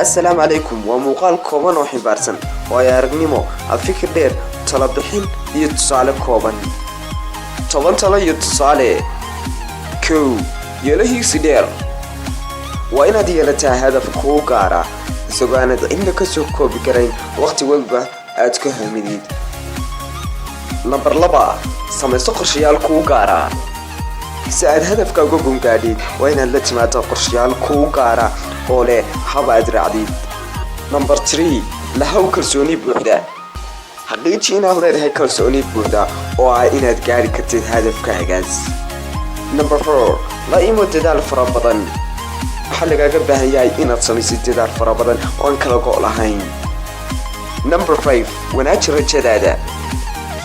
Assalaamu calaykum. Waa muuqaal kooban oo ximbaarsan waayo aragnimo, habfikir dheer, talo bixin iyo tusaale kooban. 10 talo iyo tusaale. 1, yeelo hiigsi dheer. Waa inaad yeelataa hadaf kuu gaara, isagoo aanad cidna ka soo koobi karayn, waqti walba aad ku hamidid. Nambar 2, samayso qorshayaal kuu gaara. Si aad hadafka uga gungaadhid, waa inaad la timaado qorshayaal kuu gaara oo leh hab aad raacdid. Number 3, lahaw kalsooni buuxda. Xaqiiji inaad leedahay kalsooni buuxda oo ah inaad gaari kartid hadafkaagaas. Number 4, la imo dadaal fara badan. Waxaa lagaaga baahan yahay inaad samaysid dadaal fara badan oo aan kala go' lahayn. Number 5, wanaaji rajadaada.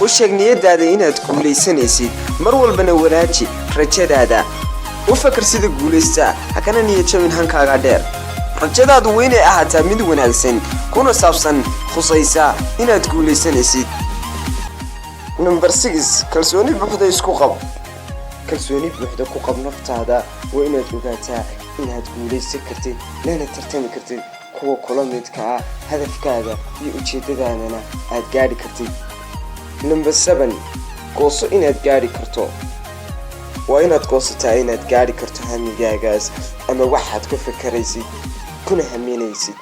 U sheeg niyadaada inaad guulaysanaysid, mar walbana wanaaji rajadaada. U fakar sida guulaysta, hakana niyad jabin hankaaga dheer. Rajadaadu waa inay ahaataa mid wanaagsan, kuna saabsan khusaysa inaad guulaysanaysid. Number 6, kalsooni buuxda isku qab. Kalsooni buuxda ku qab naftaada. Waa inaad ogaataa inaad guulaysan kartid, lana tartami kartid kuwa kula midka ah, hadafkaaga iyo ujeedadaadana aad gaadhi kartid. Number 7, gooso inaad gaadhi karto. Waa inaad goosataa inaad gaadhi karto hamigaagaas ama waxaad ku fakaraysid kuna haminaysid.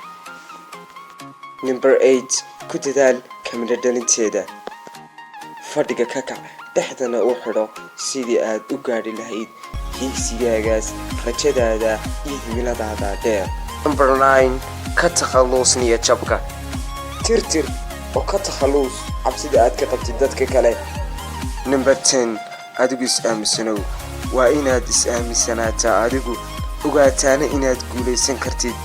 Number 8, ku dadaal ka midho dhalinteeda. Fadhiga ka kac, dhexdana u xidho sidii aad u gaadhi lahayd hiigsigaagaas, rajadaada iyo himiladaada dheer. Number 9, ka takhalluus niyad jabka. Tirtir oo ka takhalluus cabsida aad ka qabtid dadka kale. Number 10, adigu is-aaminsanow. Waa inaad is-aaminsanaataa adigu, ogaataana inaad guulaysan kartid.